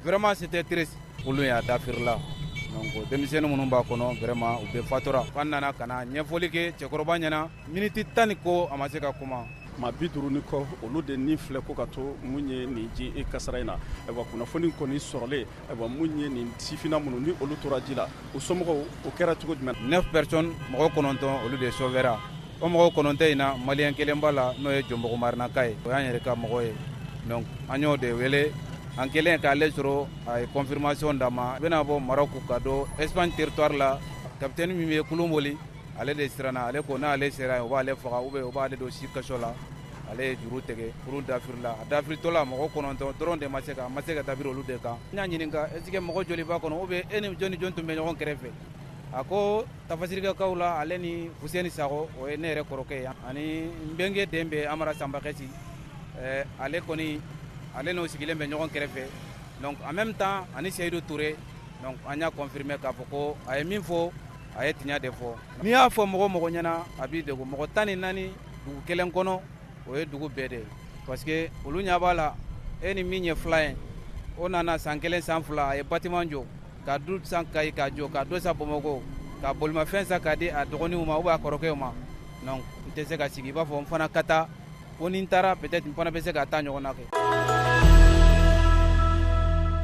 Vraiment, c'était triste. Kulun y'a dafirila, donc denmisɛnnin minnu b'a kɔnɔ, vraiment, u bɛɛ fatura. An nana ka na ɲɛfɔli kɛ cɛkɔrɔba ɲɛna, miniti 10 ni ko, a ma se ka kuma. Maa 50 ni kɔ, olu de ni filɛ ko ka to mun ye nin ji e kasara in na. Ayiwa, kunnafoni kɔni sɔrɔlen, ayiwa, mun ye nin sifinna minnu ni olu tora ji la, o somɔgɔw, o kɛra cogo jumɛn? Neuf personnes, mɔgɔ 9, olu de sauvera. O mɔgɔ 9 in na, malien kelen b'a la, n'o ye Jɔnbugu Marinaka ye, o y'an yɛrɛ ka mɔgɔ ye. Donc an y'o de wele. An kɛlen k'ale sɔrɔ, a ye confirmation d'a ma. A bɛna bɔ Maroc ka don Espagne territoire la. Capitaine min bɛ kulun boli, ale de siranna. Ale ko n'ale sera yen, u b'ale faga ou bien u b'ale don si kaso la. Ale ye juru tigɛ, kurun dafirila. A dafiritɔla, mɔgɔ 9 dɔrɔn de ma se ka, a ma se ka dabiri olu de kan. N y'a ɲininka: est ce que mɔgɔ joli b'a kɔnɔ, ou bien e ni jɔn ni jɔn tun bɛ ɲɔgɔn kɛrɛfɛ? A ko tafasirikɛkaw la, ale ni Fuseni Sakɔ, o ye ne yɛrɛ kɔrɔkɛ ye, ani n bɛnkɛ den bɛ Amara Sanbakɛsi, ale kɔni, ale n'o sigilen bɛ ɲɔgɔn kɛrɛfɛ. Donc en même temps, ani Seyidu Ture. Donc an y'a confirmer k'a fɔ ko a ye min fɔ, a ye tiɲɛ de fɔ. N'i y'a fɔ mɔgɔ mɔgɔ ɲɛna, a b'i degun. Mɔgɔ 14 dugu kelen kɔnɔ, o ye dugu bɛɛ de ye, parce que olu ɲɛ b'a la, e ni min ye fila ye, o nana san kelen, san 2, a ye bâtiment jɔ, ka du san Kayi k'a jɔ, ka dɔ san Bamakɔ, ka bolimafɛn san k'a di a dɔgɔninw ma ou bien a kɔrɔkɛw ma. Donc n tɛ se ka sigi i b'a fɔ n fana ka taa, fo ni n taara, peut-être n fana bɛ se ka taa ɲɔgɔn na kɛ.